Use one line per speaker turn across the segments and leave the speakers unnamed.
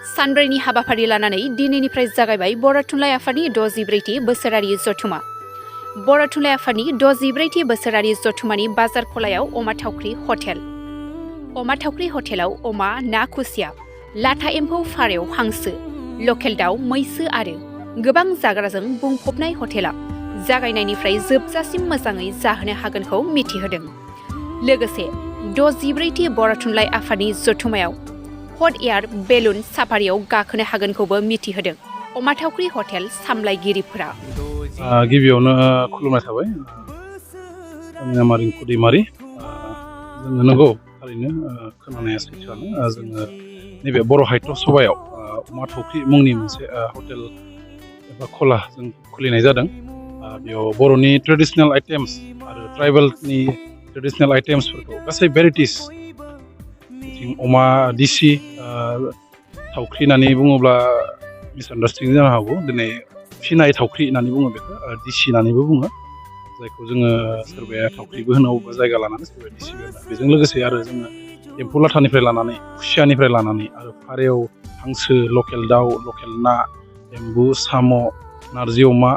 सानब्रैनि हाबाफारि लानानै दिनैनिफ्राय जागायबाय बर' थुनलाइ आफादनि 64थि बोसोरारि जथुमा। बर' थुनलाइ आफादनि 64थि बोसोरारि जथुमानि बाजार खलायाव अमा थावख्रि हटेल। अमा थावख्रि हटेलाव अमा, ना, खुसिया, लाथा एम्फौ, फारौ, हांसो, लकेल दाउ, मैसो आरो गोबां जाग्राजों बुंफबनाय हटेला जागायनायनिफ्राय जोबजासिम मोजाङै जाहोनो हागोनखौ मिथिहोदों। लोगोसे 64थि बर' थुनलाइ आफादनि जथुमायाव हट एयार बेलुन साफारियाव गाखोनो हागोनखौबो मिथिहोदों अमा थावख्रि हटेल सामलायगिरिफोरा।
गिबियावनो खुलुमनाय थाबाय आंनि रिंकु दैमारि। जोङो नंगौ थारैनो खोनानाया सैथोआनो। जोङो नैबे बर' साहित्य सभायाव अमा थावख्रि मुंनि मोनसे हटेल एबा खला जों खुलिनाय जादों। बेयाव बर'नि ट्रेडिसनेल आइटेम्स आरो ट्राइबेलनि ट्रेडिसनेल आइटेम्सफोरखौ गासै भेराइटिस बिथिं अमा दिसि थावख्रि होननानै बुङोब्ला मिसआन्डारस्टेन्डिं जानो हागौ। दिनै फिनाय थावख्रि होननानै बुङो, बेखौ दिसि होननानैबो बुङो, जायखौ जोङो सोरबाया थावख्रिबो होनो अबेबा जायगा लानानै, सोरबाया दिसिबो होनो। बेजों लोगोसे आरो जोङो एम्फौ लाथानिफ्राय लानानै खुसियानिफ्राय लानानै आरो फारौ, हांसो, लकेल दाउ, लकेल ना, एम्बु, साम', नारजि अमा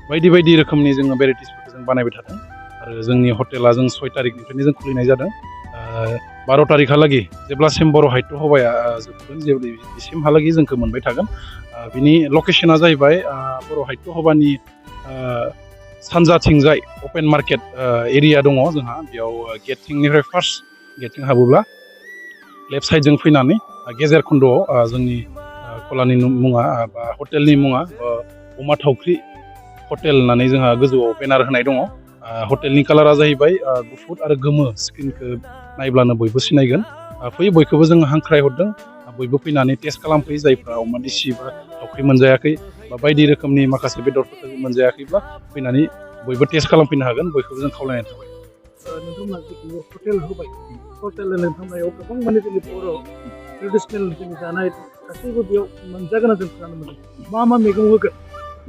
बायदि बायदि रोखोमनि जोङो भेराइटिसफोरखौ जों बानायबाय थादों। आरो जोंनि हटेला जों 6 तारिखनिफ्रायनो जों खुलिनाय जादों। 12 तारिखहालागै जेब्लासिम बर' साहित्य सभाया जोबगोन बिसिमहालागै जोंखौ मोनबाय थागोन। बिनि लकेसना जाहैबाय बर' साहित्य सभानि सानजाथिंजाय अपेन मार्केट एरिया दङ जोंहा। बेयाव गेटथिंनिफ्राय फार्स्ट गेटथिं हाबोब्ला लेफ्ट साइडजों फैनानै गेजेर खन्द'आव जोंनि खलानि मुङा बा हटेलनि मुङा अमा थावख्रि हटेल होननानै जोंहा गोजौआव बेनार होनाय दङ। हटेलनि कालारा जाहैबाय गुफुर आरो गोमो। स्क्रिनखौ नायब्लानो बयबो सिनायगोन। फैयो बयखौबो जोङो हांख्रायहरदों, बयबो फैनानै टेस्ट खालामफैयो। जायफ्रा अमा दिसि बा थावख्रि मोनजायाखै बा बायदि रोखोमनि माखासे बेदरफोरखौ मोनजायाखैब्ला फैनानै बयबो टेस्ट खालामफैनो हागोन। बयखौबो जों खावलायनाय थाबाय।
नोंथांमोना जिखुनु हटेल होबाय, हटेल नोंथांमोनाव गोबां माने जोंनि बर' ट्रेडिसनेल जोंनि जानाय गासैबो बेयाव मोनजागोन जों खोनानो मोनदों। मा मा मैगं होगोन?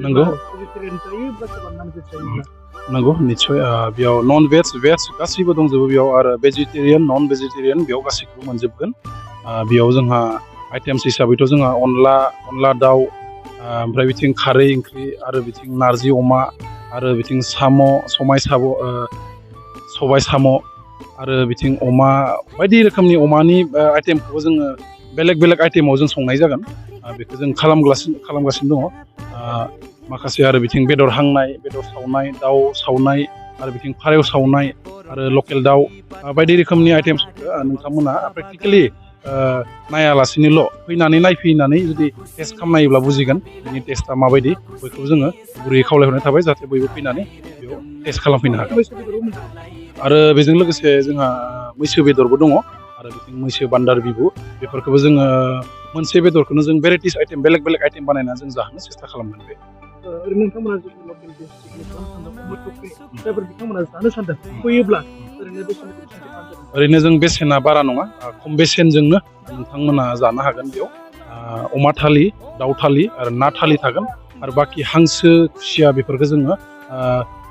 नंगौ,
भेजिटेरियान जायोब्ला सोरबा नन भेज जायोब्ला?
नंगौ, निस्सय। बेयाव नन भेज गासैबो दंजोबो बेयाव, आरो भेजिटेरियान नन भेजिटेरियान बेयाव गासैखौबो मोनजोबगोन। बेयाव जोंहा आइटेम्स हिसाबैथ' जोंहा अनला दाउ, ओमफ्राय बिथिं खारै ओंख्रि, आरो बिथिं नारजि अमा, आरो बिथिं सबाय साम', आरो बिथिं अमा बायदि रोखोमनि अमानि आइटेमखौबो जोङो बेलेग बेलेग आइटेमाव जों संनाय जागोन। बेखौ जों खालामगासिनो दङ। माखासे आरो बिथिं बेदर हांनाय, बेदर सावनाय, दाउ सावनाय, आरो बिथिं फारौ सावनाय, आरो लकेल दाउ बायदि रोखोमनि आइटेम्सफोरखौ नोंथांमोना प्रेक्टिकेलि नायालासिनोल' फैनानै नायफैनानै जुदि टेस्ट खालामनायोब्ला बुजिगोन बिनि टेस्टआ माबायदि। बयखौबो जोङो गुरैयै खावलायहरनाय थाबाय, जाहाथे बयबो फैनानै बेयाव टेस्ट खालामफैनो हागोन। आरो बेजों लोगोसे जोंहा मैसो बेदरबो दङ, आरो बिथिं मैसो बान्दार बिबु। बेफोरखौबो जोङो मोनसे बेदरखौनो जों भेराइटिस आइटेम बेलेग बेलेग आइटेम बानायनानै जों जाहोनो सेस्था खालामगोन। बे
ओरैनो नोंथांमोना जिथु लकेल जायफोर बिथांमोना जानो सानदों फैयोब्ला ओरैनो
जों बेसेना बारा नङा, खम बेसेनजोंनो नोंथांमोना जानो हागोन। बेयाव अमा थालि, दाउ थालि आरो ना थालि थागोन। आरो बाखि हांसो, खुसिया बेफोरखौ जोङो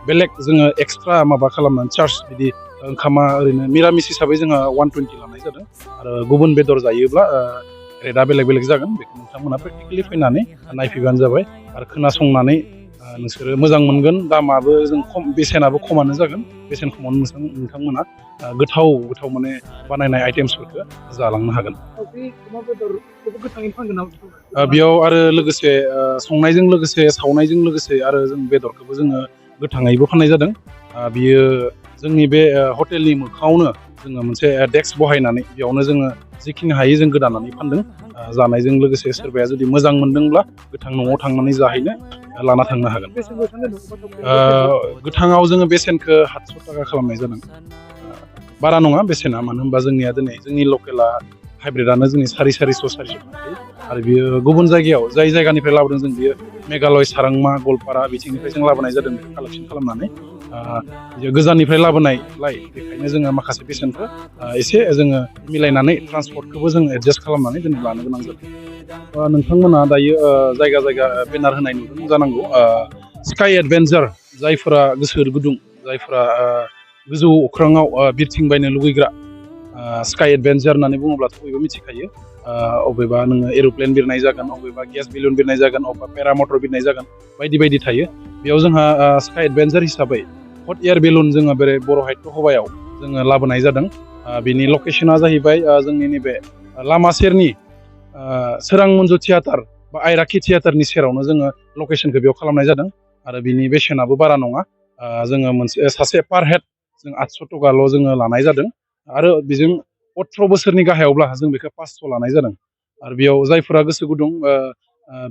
बेलेग जोङो एक्सट्रा माबा खालामनानै चार्ज, बिदि ओंखामा ओरैनो मिरामिस हिसाबै जोंहा 120 लानाय जादों। आरो गुबुन बेदर जायोब्ला रेटआ बेलेग बेलेग जागोन। बेखौ नोंथांमोना प्रेक्टिकेलि फैनानै नायफैबानो जाबाय, आरो खोनासंनानै नोंसोरो मोजां मोनगोन। दामाबो जों खम, बेसेनाबो खमानो जागोन। बेसेन खमावनो नोंथांमोना गोथाव माने बानायनाय आइटेम्सफोरखौ जालांनो हागोन। बेयाव आरो लोगोसे संनायजों लोगोसे, सावनायजों लोगोसे आरो जों बेदरखौबो जोङो गोथाङैबो फाननाय जादों। बियो जोंनि बे हटेलनि मोखाङावनो जोङो मोनसे डेस्क बहायनानै बेयावनो जोङो जिखिनि हायो जों गोदानानै फानदों। जानायजों लोगोसे सोरबाया जुदि मोजां मोनदोंब्ला गोथां न'आव थांनानै जाहैनो लाना थांनो हागोन। गोथाङाव जोङो बेसेनखौ 700 थाखा खालामनाय जादों। बारा नङा बेसेना, मानो होनबा जोंनिया दिनै जोंनि लकेला हाइब्रिदानो जोंनि 450 थाखायो। आरो बियो गुबुन जायगायाव, जाय जायगानिफ्राय लाबोदों जों, बियो मेघालय, सारांमा, गवालपारा बिथिंनिफ्राय जों लाबोनाय जादों। बेखौ कालेक्सन खालामनानै गोजाननिफ्राय लाबोनायलाय बेखायनो जोङो माखासे बेसेनखौ एसे जोङो मिलायनानै ट्रान्सपर्टखौबो जों एडजास्ट खालामनानै जों लानो गोनां जादों। नोंथांमोना दायो जायगा बेनार होनाय नुदों जानांगौ। स्काइ एडभेन्चार, जायफोरा गोसो गुदुं, जायफोरा गोजौ अख्राङाव बिरथिंबायनो लुगैग्रा, स्काइ एडभेन्सार होननानै बुङोब्लाथ' बयबो मिथिखायो अबेबा नोङो एर'प्लेन बिरनाय जागोन अबेबा गेस बेलुन बिरनाय जागोन अबेबा पेरामटर बिरनाय जागोन बायदि बायदि थायो बेयाव जोंहा स्काइ एडभेन्सार हिसाबै हट एयार बेलुन जोङो बे बर' हाइट' हबायाव जोङो लाबोनाय जादों बिनि लकेसना जाहैबाय जोंनि नैबे लामा सेरनि सोरां मन्जु थियाटार बा आइराखि थियाटारनि सेरावनो जोङो लकेसनखौ बेयाव खालामनाय जादों आरो बिनि बेसेनाबो बारा नङा जोङो मोनसे सासे पार हेड जों 800 टकाल' जोङो लानाय जादों आरो बेजों 18 बोसोरनि गाहायावब्ला जों बेखौ 500 लानाय जादों आरो बेयाव जायफोरा गोसो गुदुं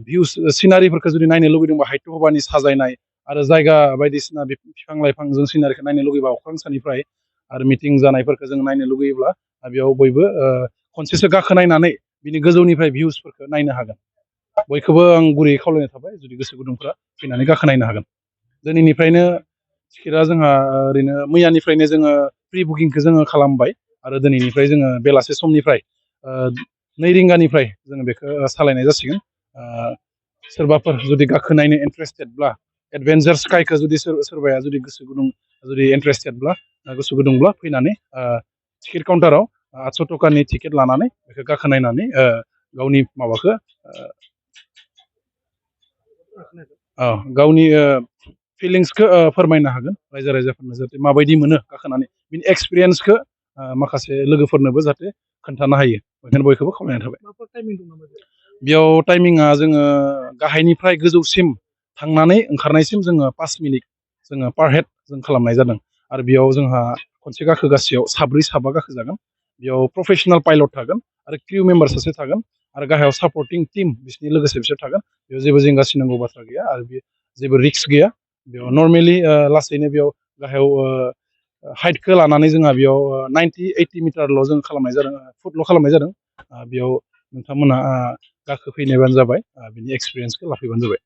भिउस सिनारिफोरखौ जुदि नायनो लुबैदोंबा हाइट' हबानि साजायनाय आरो जायगा बायदिसिना बिफां लाइफांजों सिनारिखौ नायनो लुगैबा अख्रां सानिफ्राय आरो मिटिं जानायफोरखौ जों नायनो लुगैयोब्ला बेयाव बयबो खनसेसो गाखोनायनानै बिनि गोजौनिफ्राय भिउसफोरखौ नायनो हागोन बयखौबो आं गुरैयै खावलायनाय थाबाय जुदि गोसो गुदुंफ्रा फैनानै गाखोनायनो हागोन दिनैनिफ्रायनो टिकेटआ जोंहा ओरैनो मैयानिफ्रायनो जोङो प्रि बुकिंखौ जोङो खालामबाय आरो दिनैनिफ्राय जोङो बेलासे समनिफ्राय 2 रिंगानिफ्राय जोङो बेखौ सालायनाय जासिगोन सोरबाफोर जुदि गाखोनायनो इन्टारेस्टेडब्ला एडभेन्सार स्काइखौ जुदि सोरबाया जुदि गोसो गुदुं जुदि इन्टारेस्टेडब्ला गोसो गुदुंब्ला फैनानै टिकेट काउन्टाराव 800 टकानि टिकेट लानानै बेखौ गाखोनायनानै गावनि माबाखौ गावनि फिलिंसखौ फोरमायनो हागोन रायजो राजाफोरनो जाहाथे माबायदि मोनो गाखोनानै बिनि एक्सपिरियेन्सखौ माखासे लोगोफोरनोबो जाहाथे खोन्थानो हायो बेखायनो बयखौबो खावलायनाय थाबाय बेयाव टाइमिंआ जोङो गाहायनिफ्राय गोजौसिम थांनानै ओंखारनायसिम जोङो 5 मिनिट जोङो पार हेड जों खालामनाय जादों आरो बेयाव जोंहा खनसे गाखोगासेयाव 7 गाखोजागोन बेयाव प्रफेसनेल पाइलट थागोन आरो क्रिउ मेम्बार सासे थागोन आरो गाहायाव सापर्टिं टिम बिसोरनि लोगोसे बिसोर थागोन बेयाव जेबो जिंगासिनांगौ बाथ्रा गैया आरो बे जेबो रिक्स गैया बेयाव नर्मेलि लासैनो बेयाव गाहायाव हाइटखौ लानानै जोंहा बेयाव 90-80 मिटारल' जों खालामनाय जादों फुटल' खालामनाय जादों बेयाव नोंथांमोना गाखोफैनायबानो जाबाय बिनि एक्सपिरियेन्सखौ लाफैबानो जाबाय